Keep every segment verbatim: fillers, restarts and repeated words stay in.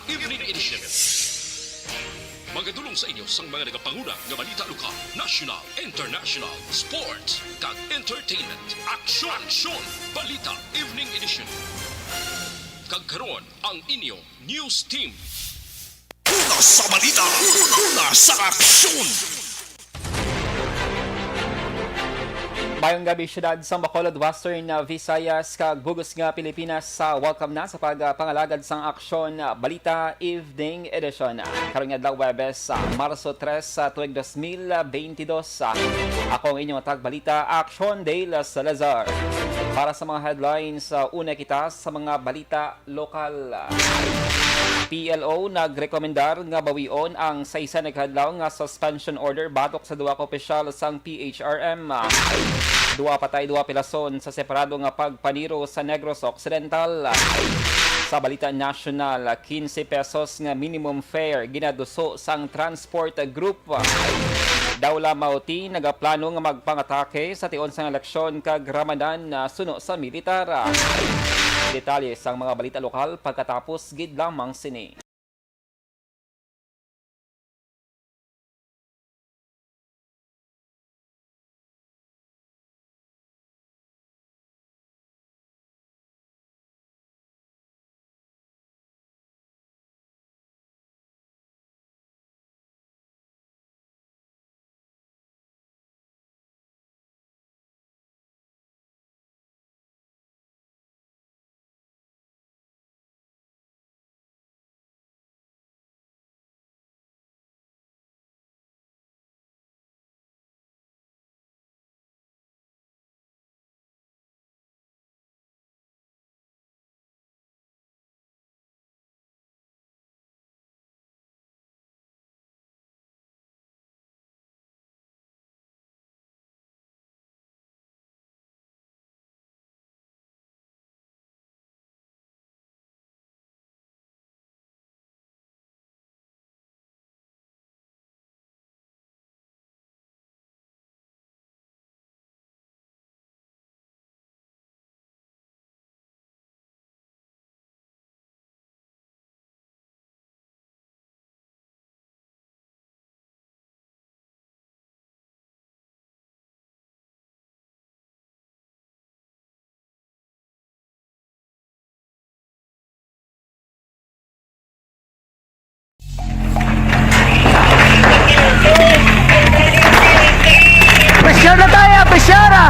Evening Edition. Magadulong sa inyo sang mga nagapanguna nga balita lokal, national, international, sports, kag entertainment. Aksyon! Aksyon! Balita Evening Edition. Kag karon, ang inyo news team. Una sa balita, una sa aksyon. Mayong gabi, siyudad sang Bacolod, Western, uh, Visayas, kag bug-os nga Pilipinas. Uh, welcome na sa pagpangalagad sang Aksyon, uh, Balita Evening Edition. Uh, karon nga adlaw, Huwebes, uh, Marso tres, uh, tuig dos mil beintidos. Uh, ako ang inyong tagbalita, Aksyon Dale Salazar. Para sa mga headlines, uh, una kita sa mga balita lokal. P L O nagrekomendar nga bawion ang saysa na ka adlaw nga suspension order batok sa duha ka opisyal sang P H R M. Duha patay, duha pilason sa separado nga pagpaniro sa Negros Occidental. Sa balita nasyonal, quince pesos nga minimum fare ginaduso sang transport group. Daw Lamauti nagaplano nga magpangatake sa tion sang eleksyon kag Ramadan na suno sa militar. Detalye sang mga balita lokal pagkatapos gid lamang sini. Pressure na tayo! Pressure na!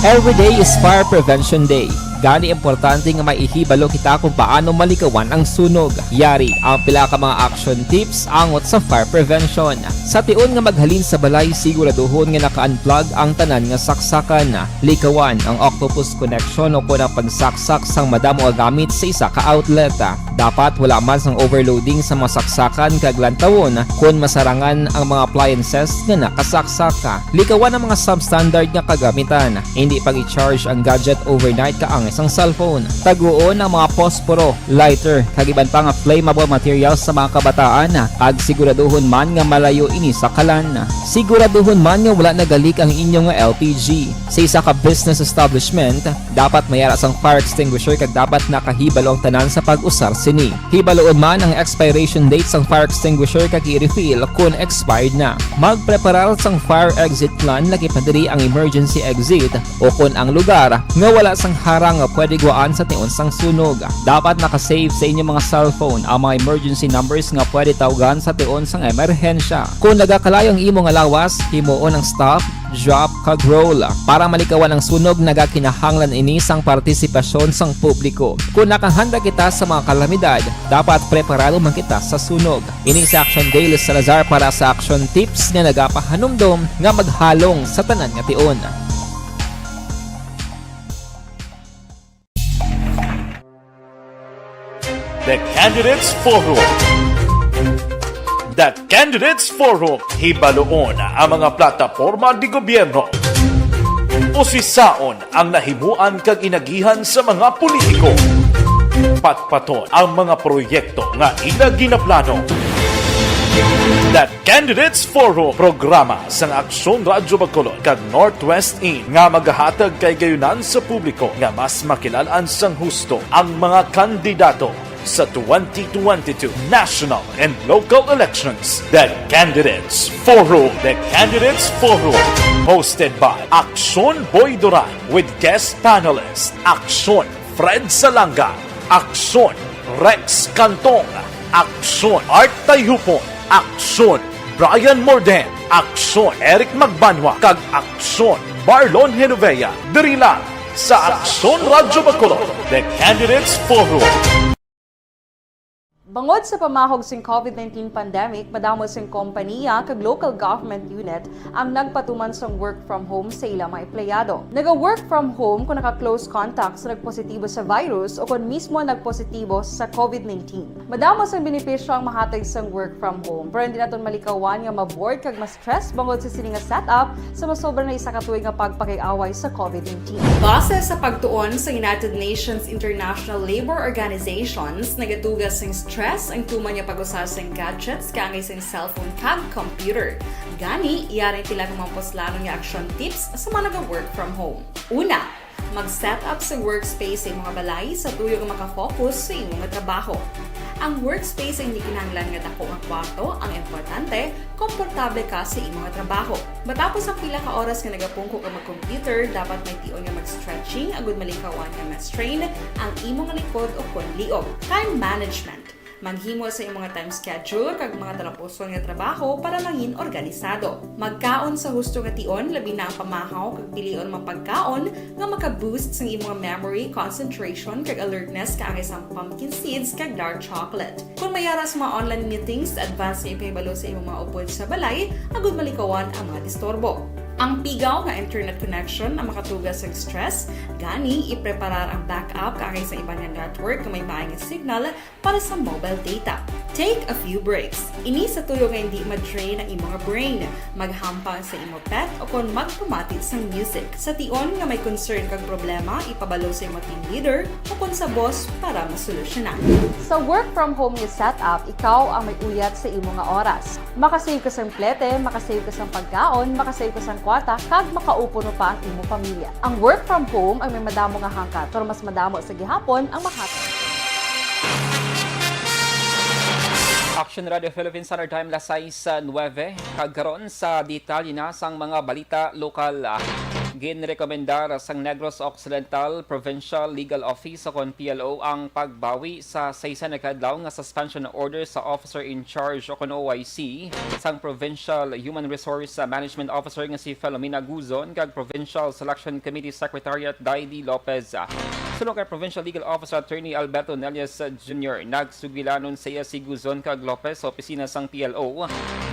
Every day is Fire Prevention Day. Gani, importante nga may ihibalo kita kung paano malikawan ang sunog. Yari ang pila ka mga action tips angot sa fire prevention. Sa tion nga maghalin sa balay, siguraduhon nga naka-unplug ang tanan nga saksakan. Likawan ang octopus connection o kon ang pagsaksak sang madamo nga gamit sa isa ka outlet. Dapat wala man sang overloading sa mga saksakan kag lantawon kon masarangan ang mga appliances nga nakasaksak. Likawan ang mga substandard nga kagamitan. Indi pag-i-charge ang gadget overnight kaangay sang cellphone. Taguon ang mga posporo, lighter, kag iban pa nga flammable materials sa mga kabataan, kag siguraduhon man nga malayo ini sa kalan. Siguraduhon man nga wala nagalik ang inyo nga L P G. Sa isa ka business establishment, dapat may ara sang fire extinguisher kag dapat nakahibalo ang tanan sa pag-usar sini. Hibaluon man ang expiration date sang fire extinguisher kag i-refill kon expired na. Magpreparar sang fire exit plan, lakip na diri ang emergency exit o kon ang lugar nga wala sang harang nga pwede gwaan sa tion sang sunog. Dapat naka-save sa inyo mga cellphone ang mga emergency numbers nga pwede tawgan sa tion sang emerhensya. Kon nagakalayo ang imo nga lawas, himuon ang stop, drop, kag roll. Para malikawan ang sunog, nagakinahanglan ini sang partisipasyon sang publiko. Kon nakahanda kita sa mga kalamidad, dapat preparado man kita sa sunog. Ini si Action Dale Salazar para sa Action Tips nga nagapahanumdom nga maghalong sa tanan nga tion. The Candidates Forum. The Candidates Forum, hibaluon ang mga plataporma de gobyerno. Usisaon ang nahimuan kag inagihan sa mga politiko. Patpaton ang mga proyekto nga ila ginaplano. The Candidates Forum, programa sang Aksyon Radyo Bacolod kag Northwest In nga magahatag kay gayunan sa publiko nga mas makilal-an sang husto ang mga kandidato sa twenty twenty-two national and local elections. The Candidates Forum. The Candidates Forum, hosted by Aksyon Boy Duran with guest panelist Aksyon Fred Salanga, Aksyon Rex Cantong, Aksyon Art Tayhupon, Aksyon Brian Morden, Aksyon Eric Magbanwa, kag Aksyon Marlon Genovea. Diri lang sa Aksyon Radyo Bacolod, The Candidates Forum. Bangod sa pamahog sing COVID nineteen pandemic, madamo sing kompaniya kag local government unit ang nagpatuman sang work from home sa ila mga empleyado. Naga-work from home kung naka-close contact sa nagpositibo sa virus o kon mismo nagpositibo sa COVID nineteen. Madamo sang benepisyo ang mahatag sang work from home, pero hindi naton malikawan nga ma-bored kag ma-stress bangod sa sini nga setup sa masobra na isa ka tuig nga pagpakig-away sa COVID nineteen. Base sa pagtuon sa United Nations International Labor Organizations, nagatuga sing stress ang tuman nga pag-usa sing gadgets kaangay sing cellphone kag computer. Gani, yari ang pila ka mga puslanon nga action tips sa mga naga-work from home. Una, mag-set up sa workspace sa imong balay sa tuyo nga makafocus sa imong trabaho. Ang workspace ay hindi kinahanglan nga dako nga kwarto, ang importante, komportable ka sa imong trabaho. Matapos ang pila ka oras nga nagapungko ka mag-computer, dapat may tion nga mag-stretching agud malikawan nga ma-strain ang imong likod o kon liog. Time management. Maghimo sa imong time schedule kag mga talapuson nga trabaho para mangin organisado. Magkaon sa husto nga tion, labi na ang pamahaw, kag pilion mga pagkaon nga maka-boost sang imong memory, concentration, kag alertness, kaangay sang pumpkin seeds kag dark chocolate. Kung may ara sa mga online meetings, advance nga ipahibalo sa imong mga upod sa balay agud malikawan ang mga disturbo. Ang pigaw nga internet connection ang makatuga sa stress, gani ipreparar ang backup kaangay sa iban nga network nga may maayong signal para sa mobile data. Take a few breaks. Ini sa tuyo nga hindi ma-drain ang imong brain. Maghampang sa imo pet o kon magpamati sang music. Sa tion nga may concern kag problema, ipabalo sa imo team leader o kon sa boss para masolusyonan. Sa work from home nga setup, ikaw ang may uyat sa imo nga oras. Makasave ka sang plete, makasave ka sang pagkaon, makasave ka sang kwarta, kag makaupo pa ang imo pamilya. Ang work from home ang may madamo nga hangkat, pero mas madamo sa gihapon ang mahatag. Action Radio Philippines Standard Time, las sais nuebe. Kag karon sa detalye na sang mga balita lokal. Ginrekomendar sang Negros Occidental Provincial Legal Office o kon P L O ang pagbawi sa sesenta ka adlaw nga suspension order sa officer in charge o kon O I C sang Provincial Human Resource Management Officer nga si Filomena Guzon kag Provincial Selection Committee Secretariat Daidy Lopez. Suno kay Provincial Legal Officer Attorney Alberto Nelias Junior, nagsugilanon sa iya si Guzon kag Lopez sa opisina sang P L O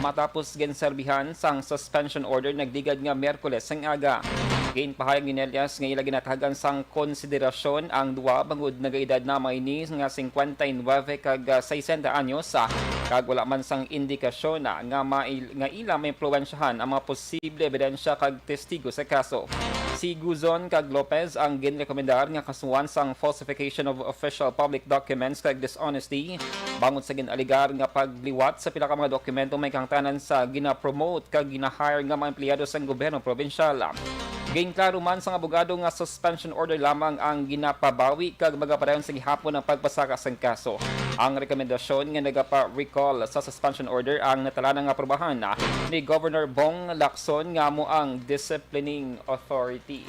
matapos ginserbihan sang suspension order nagligad nga Miyerkules sang aga. Ginpahayag ni Nelias nga ila ginatagan sang konsiderasyon ang duha bangod nagaedad na man ini nga singkwenta y nuebe kag, ah, sesenta anyos, ah, kag wala man sang indikasyon, ah, nga mail-, nga ila maimpluwensyahan ang mga posible ebidensya kag testigo sa kaso. Si Guzon kag Lopez ang ginrekomendar nga kasuhan sang falsification of official public documents kag dishonesty bangod sa gin-alegar nga pagliwat sa pila ka mga dokumento may kahangtanan sa gina-promote kag gina-hire nga mga empleyado sang gobyerno probinsyal. Ginklaro man sang abogado nga suspension order lamang ang ginapabawi kag magapadayon sa gihapon ang pagpasaka sang kaso. Ang rekomendasyon nga nagapa-recall sa suspension order ang natalana nga aprubahan ni Governor Bong Lacson nga amo ang disciplining authority.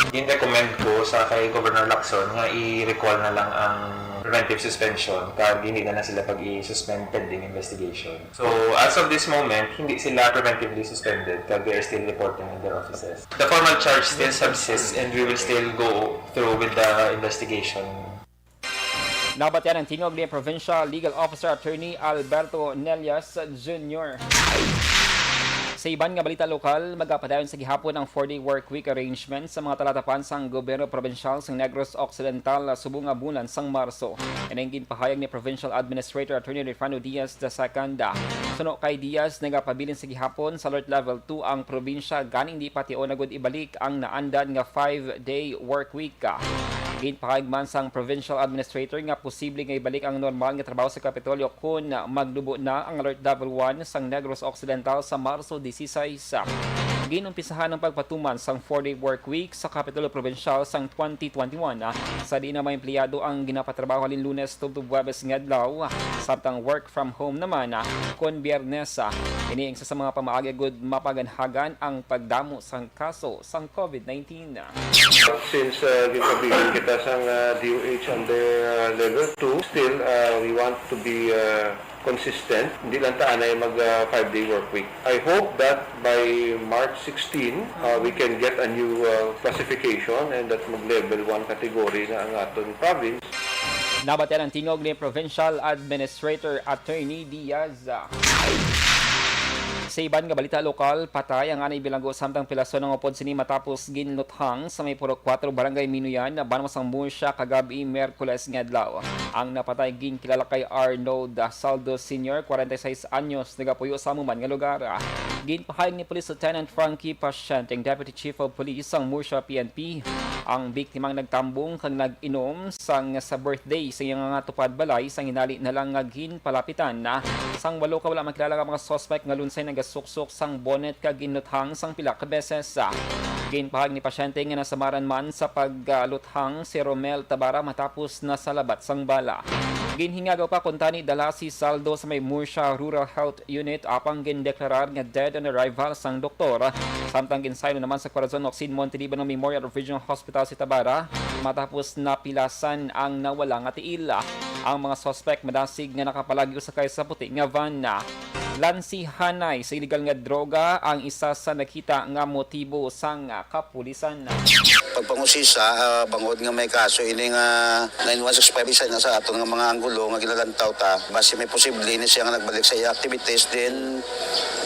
Gin-recommend ko sa kay Governor Lacson nga i-recall na lang ang preventive suspension kag hindi na lang sila pag-i-suspend pending investigation. So, as of this moment, hindi sila preventively suspended kag they are still reporting in their offices. The formal charge still subsists and we will still go through with the investigation. Nabatian ang tingog ni Provincial Legal Officer Attorney Alberto Nelias Junior. Sa iban nga balita lokal, magapadayon sa gihapon ang four-day work week arrangement sa mga talatapan sang gobyerno probinsyal sa Negros Occidental subong nga bulan sang Marso. Ining ginpahayag ni Provincial Administrator Attorney Rifano Diaz the second. Suno kay Diaz, nagapabilin sa gihapon sa Alert Level two ang probinsya, gani hindi pa tion na gud ibalik ang naandan nga five-day work week. Ginpahayag man sang provincial administrator nga posible nga ibalik ang normal nga trabaho sa Kapitolyo kon magnubo na ang Alert Level one sang Negros Occidental sa Marso dieciséis. Ginumpisahan ang pagpatuman sang four-day work week sa Kapitolyo Probinsyal sang twenty twenty-one, sa diin na mga empleyado ang ginapatrabaho halin Lunes tubtob Huwebes nga adlaw, samtang work from home naman kon Biyernes. Ini ang isa sa mga pamaagi agud mapaganhagan ang pagdamo sang kaso sang COVID nineteen. Since, uh, ginpabilin kita sang, uh, D O H under, uh, level two, still, uh, we want to be, uh, consistent. Hindi lang ta anay mag, uh, five-day work week. I hope that by March sixteen, uh, we can get a new, uh, classification and that mag-level one category na ang aton province. Nabatian ang tingog ni Provincial Administrator Attorney Diaz. Sa iban nga balita lokal, patay ang anay bilanggo samtang pilason ang upod sini matapos ginluthang sa may Purok Kuwatro, Barangay Minuyan, banwa sang Murcia, kagab-i, Miyerkules nga adlaw. Ang napatay ginkilala kay Arnold Saldo Senior, kwarenta y seis anyos, nagapuyo sa amo man nga lugar. Ginpahayag ni Police Lieutenant Frankie Pasyente, ang Deputy Chief of Police sang Murcia P N P, ang biktima ang nagtambong kag nag-inom sang sa birthday sa iyang nga tupad balay, sang hinali na lang nga ginpalapitan na sang walo ka wala makilala nga mga suspect nga lunsay nagasuksok sang bonnet kag ginluthang sang pila ka beses. Ginpahayag ni pasyente nga nasamaran man sa pagluthang si Romel Tabara matapos na sa labat sang bala. Ginhingagaw pa kuntani dala si Saldo sa may Murcia Rural Health Unit apang gindeklarar nga dead on arrival sang doktor. Samtang ginsaylo naman sa Corazon Ocsid Montelibano Memorial Regional Hospital si Tabara matapos napilasan ang nawala nga tiil. Ang mga suspect madasig nga nakapalagi usakay sa puti nga van. Lansihanay sa iligal nga droga ang isa sa nakita nga motibo sang kapulisan. Pagpangusisa, ah, bangod nga may kaso ini nga nine one six five, isa na sa aton nga mga anggulo nga ginalantaw ta, basi may posible ini siya nga nagbalik sa iya activities, then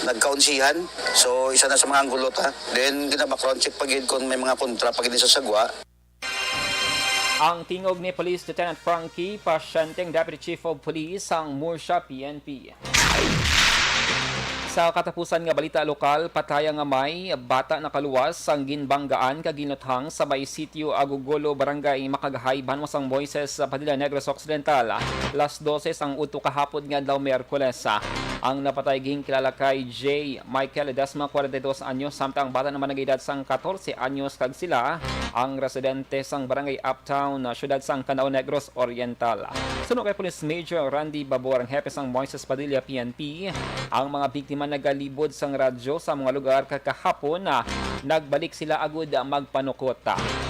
nagkaunsihan. So, isa na sa mga anggulo ta. Then, gina-background check pa gid kung may mga kontra pa gid sa sagwa. Ang tingog ni Police Lieutenant Frankie Pasyente, ang Deputy Chief of Police sang Murcia P N P. Sa katapusan nga balita lokal, pataya nga may bata nakaluwas sang ginbanggaan kag ginluthang sa may sitio Agugolo, Barangay Makaghay, banwa sang Moises, Padilla, Negros Occidental, las dose sang udto kahapon nga adlaw, Miyerkules. Ang napatay ginkilala kay J. Michael Ledesma, kwarenta y dos anyos, samtang ang bata naman nag-edad sang katorse anyos, kag sila ang residente sang Barangay Uptown, ah, siyudad sang Canao, Negros Oriental. Suno kay Police Major Randy Babor, ang hepe sang Moises Padilla P N P, ang mga biktima nagalibod sang radyo sa mga lugar kag kahapon, ah, nagbalik sila agud magpanukot.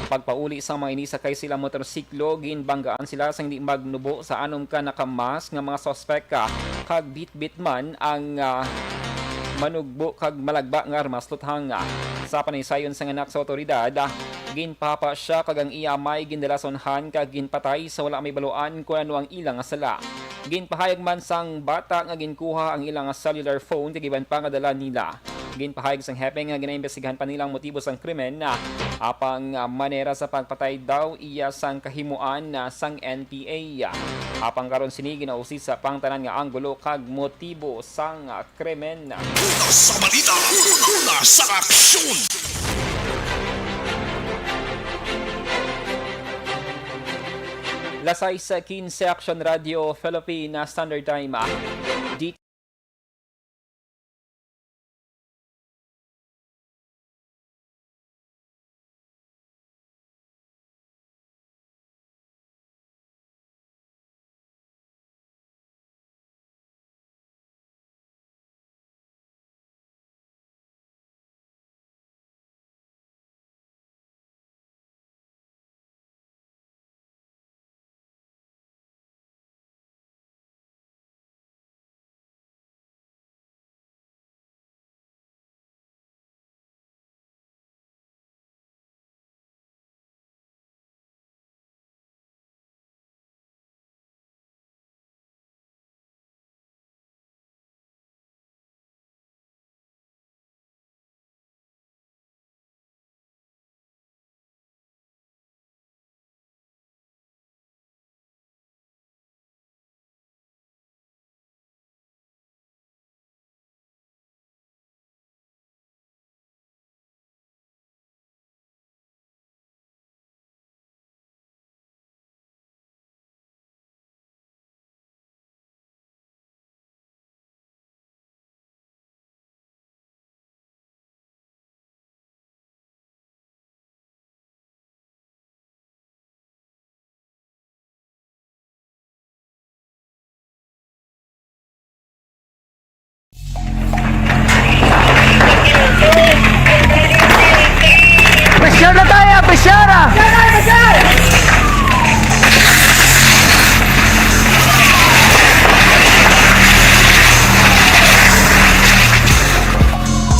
Pagpauli sang mga ini, sakay sila motorsiklo, ginbanggaan sila sang di magnubo sa anom ka nakamask nga mga suspek, ah, kag bitbit man ang, ah, manugbo kag malagba nga armas luthang. Sa panaysayon sang anak sa awtoridad, ginpahapa sia kag ang iya amay gindala sa unhan kag ginpatay sa wala may baluan kon ano ang ila nga sala. Ginpahayag man sang bata nga ginkuha ang ila nga cellular phone kag iban pa nga dala nila. Ginpahayag sang hepe nga ginaimbestigahan pa nila ang motibo sang krimen, apang, ah, manera sa pagpatay daw iya sang kahimuan, ah, sang N P A. Apang karon sini ginausisa pa ang tanan nga anggulo kag motibo sang, ah, krimen. Una sa balita, una sa aksyon. Las sais quince, Action Radio Philippine Standard Time. Di-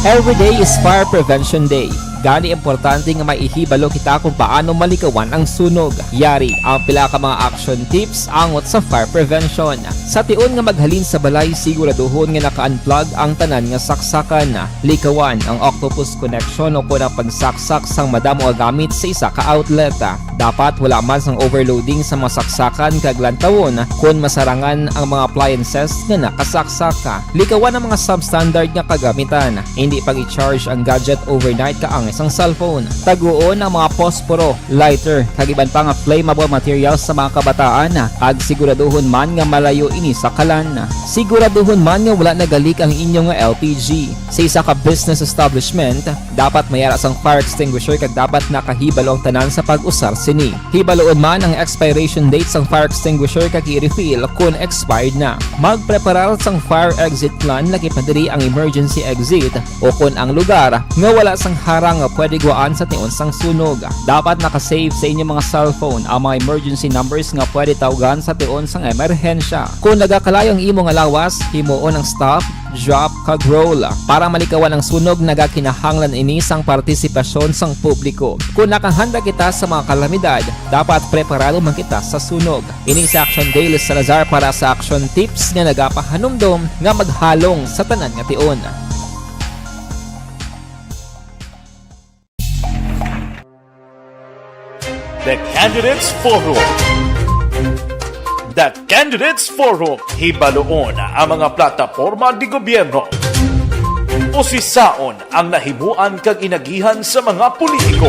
Every day is Fire Prevention Day. Gani, importante nga may ihibalo kita kung paano malikawan ang sunog. Yari ang pila ka mga action tips angot sa fire prevention. Sa tion nga maghalin sa balay, siguraduhon nga naka-unplug ang tanan nga saksakan. Likawan ang octopus connection o kon ang pagsaksak sang madamo nga gamit sa isa ka outlet. Dapat wala man sang overloading sa mga saksakan kag lantawon kon masarangan ang mga appliances nga nakasaksak. Likawan ang mga substandard nga kagamitan. Hindi pag-i-charge ang gadget overnight kaangay sang cellphone. Taguon ang mga posporo, lighter, kag iban pa nga flammable materials sa mga kabataan, kag siguraduhon man nga malayo ini sa kalan. Siguraduhon man nga wala nagalik ang inyo nga L P G. Sa isa ka business establishment, dapat may ara sang fire extinguisher kag dapat nakahibalo ang tanan sa pag-usar sini. Hibaloon man ang expiration date sang fire extinguisher kag i-refill kon expired na. Magpreparar sang fire exit plan, lakip na diri ang emergency exit, o kon ang lugar nga wala sang harang nga pwede guwaan sa tion sang sunog. Dapat naka-save sa inyong mga cellphone ang mga emergency numbers nga pwede tawgan sa tion sang emerhensya. Kon nagakalayo ang imo nga lawas, himuon ang stop, drop, kag roll. Para malikawan ang sunog, nagakinahanglan ini sang partisipasyon sang publiko. Kon nakahanda kita sa mga kalamidad, dapat preparado man kita sa sunog. Ini si Action Daily Salazar para sa Action Tips nga nagapahanumdom nga maghalong sa tanan nga tion. The Candidates Forum. The Candidates Forum, hibaloon ang mga plataporma di gobyerno. Usisaon ang nahimuan kag inagihan sa mga politiko.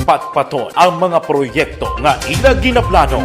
Patpaton ang mga proyekto nga ila ginaplano.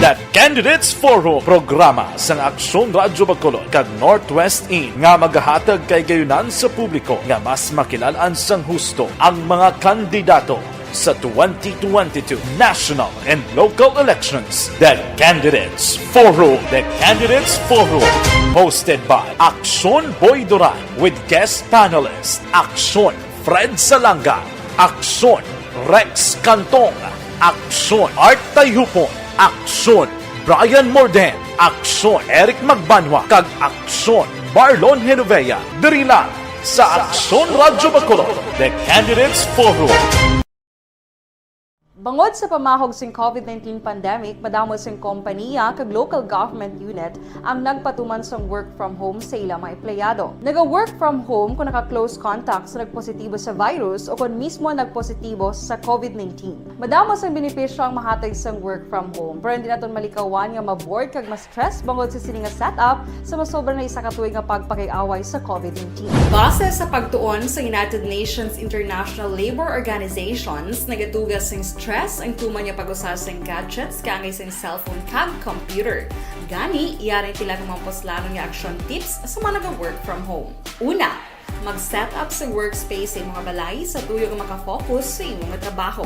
The Candidates Forum, programa sang Aksyon Radyo Bacolod kag Northwest In nga magahatag kay gayunan sa publiko nga mas makilalan sang husto ang mga kandidato sa twenty twenty-two national and local elections. The Candidates Forum. The Candidates Forum, hosted by Aksyon Boy Duran with guest panelist Aksyon Fred Salanga, Aksyon Rex Cantong, Aksyon Art Tayhupon, Aksyon Brian Morden, Aksyon Eric Magbanwa, kag Aksyon Marlon Genovea. Diri lang sa Aksyon Radyo Bacolod, The Candidates Forum. Bangod sa pamahog sing COVID nineteen pandemic, madamo sing kompanya kag local government unit ang nagpatuman sang work from home sa ila mga empleyado. Naga-work from home kung naka-close contact sa nagpositibo sa virus o kon mismo nagpositibo sa COVID nineteen. Madamo sang benepisyo ang mahatag sang work from home, pero hindi naton malikawan nga ma-bored kag ma-stress bangod sa sini nga setup sa masobra na isa ka tuig nga pagpakig-away sa COVID nineteen. Base sa pagtuon sa United Nations International Labour Organizations, nagatuga sing stress ang tuman nga pag-usa sing gadgets kaangay sing cellphone kag computer. Gani, yari ang pila ka mga puslanon nga action tips sa mga naga-work from home. Una, mag-set up sa workspace sa imo nga balay sa tuyo nga makafocus sa imo nga trabaho.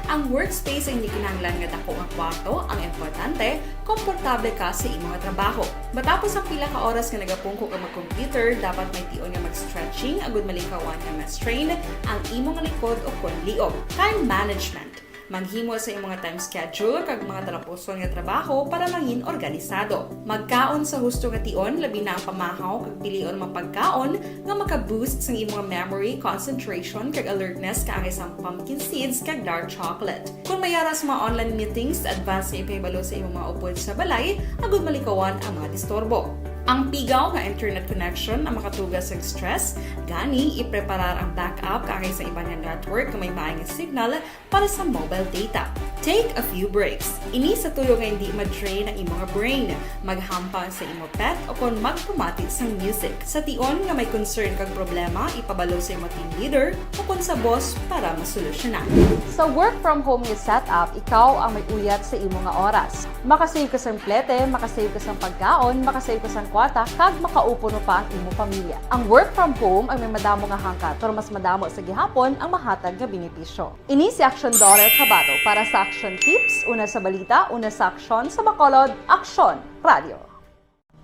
Ang workspace ay hindi kinahanglan nga dako nga kwarto, ang importante, komportable ka sa imo nga trabaho. Matapos ang pila ka oras nga nagapungko ka mag-computer, dapat may tion nga mag-stretching agud malikawan nga ma-strain ang imo nga likod o kon liog. Time management. Maghimo sa imo nga time schedule kag mga talapuson nga trabaho para mangin organisado. Magkaon sa husto nga tion, labi na ang pamahaw kag pilion mga pagkaon nga maka-boost sang imo nga memory, concentration, kag alertness kaangay sang pumpkin seeds kag dark chocolate. Kon may ara sa mga online meetings, advance nga ipahibalo sa imo mga upod sa balay agud malikawan ang mga disturbo. Ang pigaw nga internet connection ang makatuga sang stress, gani ipreparar ang backup kaangay sa iban nga network nga may maayo nga signal para sa mobile data. Take a few breaks. Ini sa tuyo nga hindi ma-drain ang imo nga brain. Maghampang sa imo pet o kon magpamati sang music. Sa tion nga may concern kag problema, ipabalo sa imo team leader o kon sa boss para masolusyonan. Sa work from home nga setup, ikaw ang may uyat sa imo nga oras. Makasave ka sang plete, makasave ka sang pagkaon, makasave ka sang kwarta, kag makaupod pa ang imo pamilya. Ang work from home ang may madamo nga hangkat, pero mas madamo sa gihapon ang mahatag nga benepisyo. Ini si Action Daughter Kabato para sa Action Tips, una sa balita, una sa aksyon, sa Bacolod, Aksyon Radio.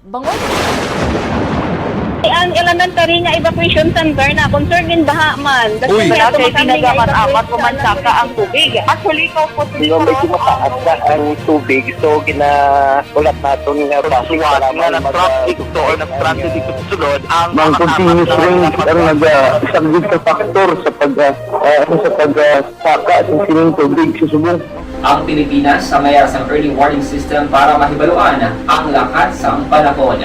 Bangod Ang elementary nga evacuation center na concern din baha man. Uy. Wala kay pinagamat-amat o mansaka ang tubig. Actually, ikaw po, Sino may kumataas na ang tubig, so ginaulat naton nga traffic nga nag-traffic to or nag-transit dito sa sulod ang Mang continuous rain ang nagasaglit sa factor sa pag, ah, ah, sa pag, ah, saka sa sining tubig sa subong. Ang Pilipinas sa mayar sang early warning system para mahibaluan ang lakat sang panahon.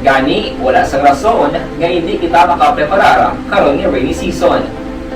Gani, wala sang rason nga hindi kita makapreparar karon nga rainy season.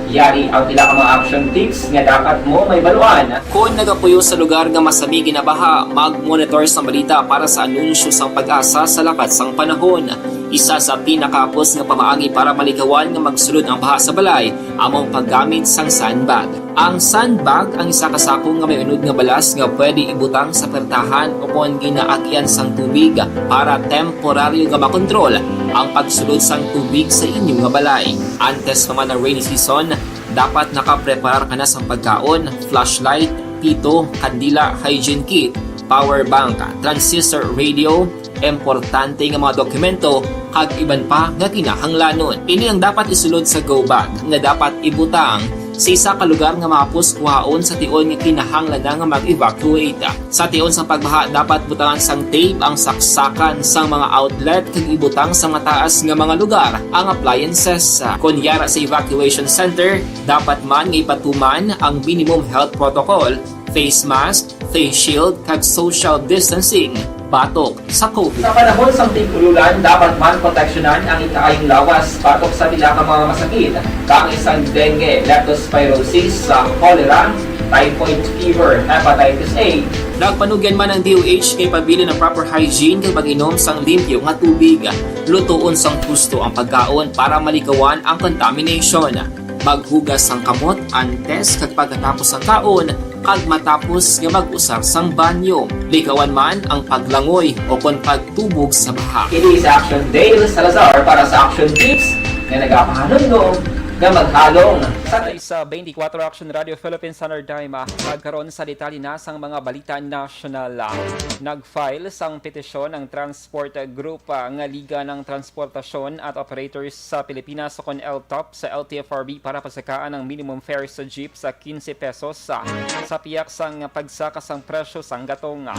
Yari ang pila ka mga action tips nga dapat mo mahibaluan. Kon nagapuyo sa lugar nga masami ginabaha, mag-monitor sang balita para sa anunsyo sang PAGASA sa lakat sang panahon. Isa sa pinakahapos nga pamaagi para malikawan nga magsulod ang baha sa balay amo ang paggamit sang sandbag. Ang sandbag ang isa ka sako nga may unod nga balas nga pwede ibutang sa pertahan o kon ginaagian sang tubig para temporaryo nga makontrol ang pagsulod sang tubig sa inyo nga balay. Antes pa man ang rainy season, dapat nakapreparar ka na sang pagkaon, flashlight, pito, kandila, hygiene kit, power bank, transistor radio, importante nga mga dokumento, kag iban pa nga kinahanglanon. Ini ang dapat isulod sa go bag nga dapat ibutang sa isa ka lugar nga mahapos kuhaon sa tion nga kinahanglan na nga mag-evacuate. Sa tion sang pagbaha, dapat butangan sang tape ang saksakan sang mga outlet kag ibutang sa mataas nga mga lugar ang appliances. Kon yara sa evacuation center, dapat man nga ipatuman ang minimum health protocol, face mask, face shield, kag social distancing batok sa COVID. Sa panahon sang tig-ululan, dapat man proteksyonan ang ikaayong lawas batok sa pila ka mga masakit, kaangay sang dengue, leptospirosis, sa cholera, typhoid fever, hepatitis A. Nagpanugyan man ang D O H kay pabilin ang proper hygiene kag pag-inom sang limpyo nga tubig, lutoon sang husto ang pagkaon para malikawan ang contamination. Maghugas sang kamot antes kag pagkatapos sang kaon, kag matapos nga mag-usar sang banyo. Likawan man ang paglangoy o kon pagtubog sa baha. Ini si Action Dale Salazar para sa Action Tips nga nagapahanumdom nga maghalong sa Sa twenty-four Action Radio Philippines Standard Time, ah, magkaron sa detalye na sang mga balita nasyonal. Nag-file sang petisyon ang Transport Group, ah, nga Liga ng Transportasyon at Operators sa Pilipinas o kon L T O P sa L T F R B para pasakaan ang minimum fare sa jeep sa quince pesos sa, sa piyak sang pagsaka sang presyo sang gatong.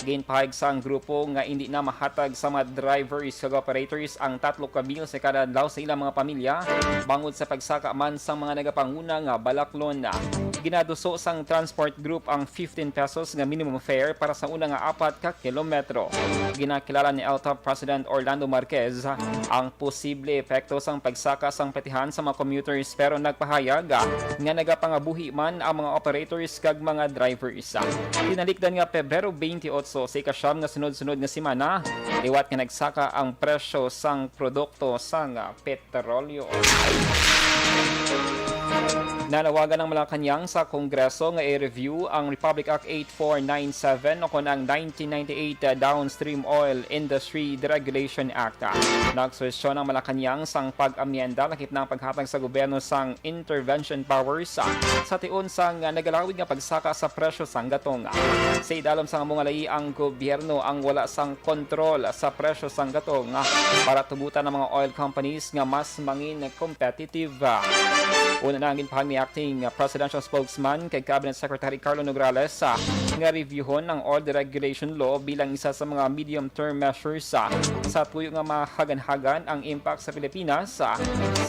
Ginpahayag sang grupo nga indi na mahatag sa mga drivers kag operators ang tatlo ka meal sa kada adlaw sa ilang mga pamilya bangod sa pagsaka man sang mga nagapanguna nga balaklon. Ginaduso sang Transport Group ang fifteen pesos nga minimum fare para sa una nga apat ka kilometro. Ginakilala ni L T O P President Orlando Marquez ang posible epekto sang pagsaka sang petihan sa mga commuters, pero nagpahayag nga nagapangabuhi man ang mga operators kag mga drivers. Tinalikdan nga Pebrero twenty-eight, sa ikasyam nga sunod-sunod nga semana, liwat nga nagsaka ang presyo sang produkto sang petrolyo. Nanawagan ang Malacañang sa Kongreso nga i-review ang Republic Act eight four nine seven o kon ang nineteen ninety-eight Downstream Oil Industry Deregulation Act. Nagsuhestyon ang Malacañang sang pag-amyenda lakip na ang paghatag sa gobyerno sang intervention powers sa tion sang nagalawig nga pagsaka sa presyo sang gatong. Sa idalom sang amo nga layi, ang gobyerno ang wala sang kontrol sa presyo sang gatong para tugutan ang mga oil companies nga mas mangin competitive. Una na ang ginpahayag ni Acting Presidential Spokesman kay Cabinet Secretary Carlo Nograles, ah, nga reviewhon ang oil deregulation law bilang isa sa mga medium-term measures, ah, sa tuyo nga mahaganhagan ang impact sa Pilipinas, ah,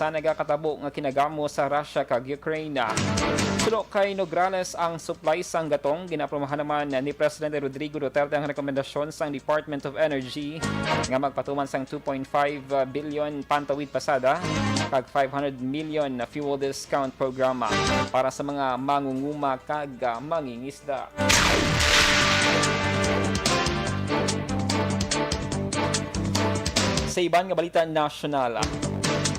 sa nagakatabo nga kinagamo sa Russia kag Ukraine. Suno kay Nograles, ang supply sang gatong ginapromohan naman ni Presidente Rodrigo Duterte ang rekomendasyon sang Department of Energy nga magpatuman sang two point five billion pantawid pasada kag five hundred million na fuel discount programa para sa mga mangunguma kag, ah, mangingisda. Sa iban nga balita nasyonal,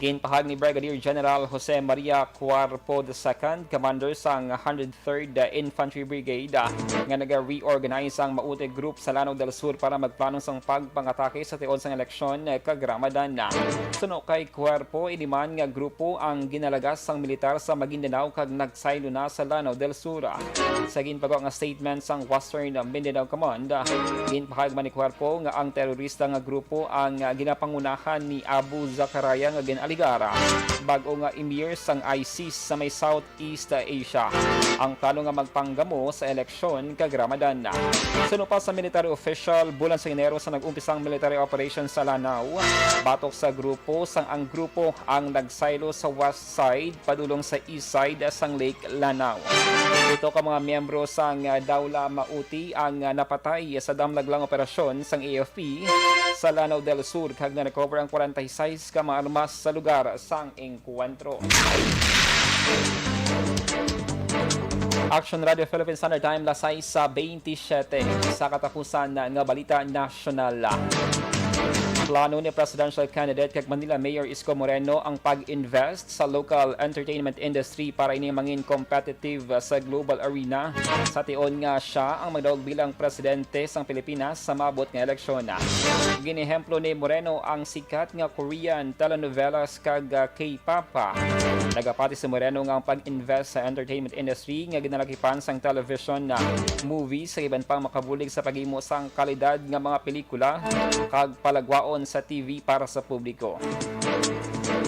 Ginpahayag ni Brigadier General Jose Maria Cuerpo the second, commander sang hundred third Infantry Brigade, nga naga-reorganize ang Maute Group sa Lanao del Sur para magplano sang pagpangatake sa tion sang eleksyon kag Ramadan. Suno kay Cuerpo, ini man nga grupo ang ginalagas sang militar sa Maguindanao kag nagsaylo na sa Lanao del Sur. Sa ginpagawa nga statement sang Western Mindanao Command, ginpahayag man ni Cuerpo nga ang terorista nga grupo ang ginapangunahan ni Abu Zakaria nga gin-aligar bag-o nga emir sang ISIS sa may Southeast Asia. Ang plano nga magpanggamo sa eleksyon kag Ramadan. Suno pa sa military official, bulan sa Enero sa nag-umpisa ang military operation sa Lanao, batok sa grupo sang ang grupo ang nagsaylo sa west side padulong sa east side sang Lake Lanao. Pito ka mga miyembro sang Dawla Maute ang napatay sa damlag lang operasyon sang A F P sa Lanao del Sur kag na-recover ang forty-six ka mga armas sa lugar sang engkwentro. Action Radio Philippines Standard Time, las sais sa twenty-seven. Sa katapusan nga balita nasyonal, plano ni presidential candidate kag Manila Mayor Isko Moreno ang pag-invest sa local entertainment industry para ini mangin competitive sa global arena sa tion nga sia ang magdaog bilang presidente sang Pilipinas sa maabot nga eleksyon. Ginehemplo ni Moreno ang sikat nga Korean telenovelas kag, ah, K-pop. Nagapati si Moreno nga ang pag-invest sa entertainment industry nga ginalakipan sang television na movie sa iban pang makabulig sa paghimo sang kalidad nga mga pelikula kag palagwaon sa T V para sa publiko.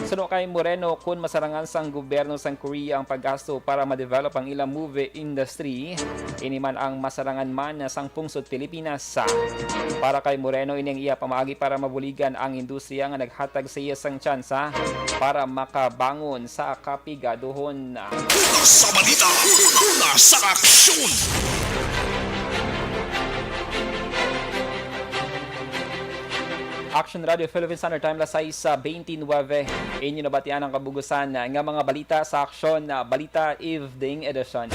Suno kay Moreno, kun masarangan sang gobyerno sang Korea ang paggasto para ma-develop ang ilang movie industry, ini man ang masarangan man sang pungsod Pilipinas. Para kay Moreno, ini ang iya pamaagi para mabuligan ang industriya nga naghatag sa iya sang tsansa para makabangon sa kapigaduhon. Una sa balita, una sa aksyon. Action Radio Philippines Standard Time, las sais sa twenty-nine. Inyo nabatian ang kabugusan nga mga balita sa Aksyon, ah, Balita Evening Edition.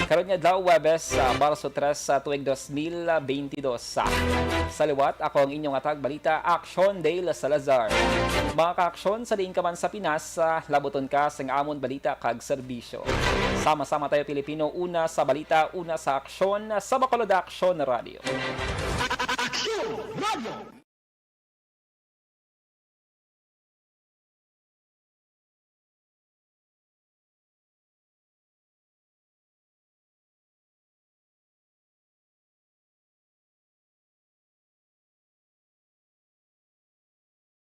Karon nga adlaw, Huwebes, ah, Marso tres, sa tuig dos mil bentidós. Sa liwat, ako ang inyong atag balita, Aksyon Dale Salazar. Mga kaaksyon, sa diin ka man sa Pinas, ah, labuton ka sang amon balita kag serbisyo. Sama-sama tayo, Pilipino, una sa balita, una sa aksyon, sa Bacolod Aksyon Radio. Aksyon Radio.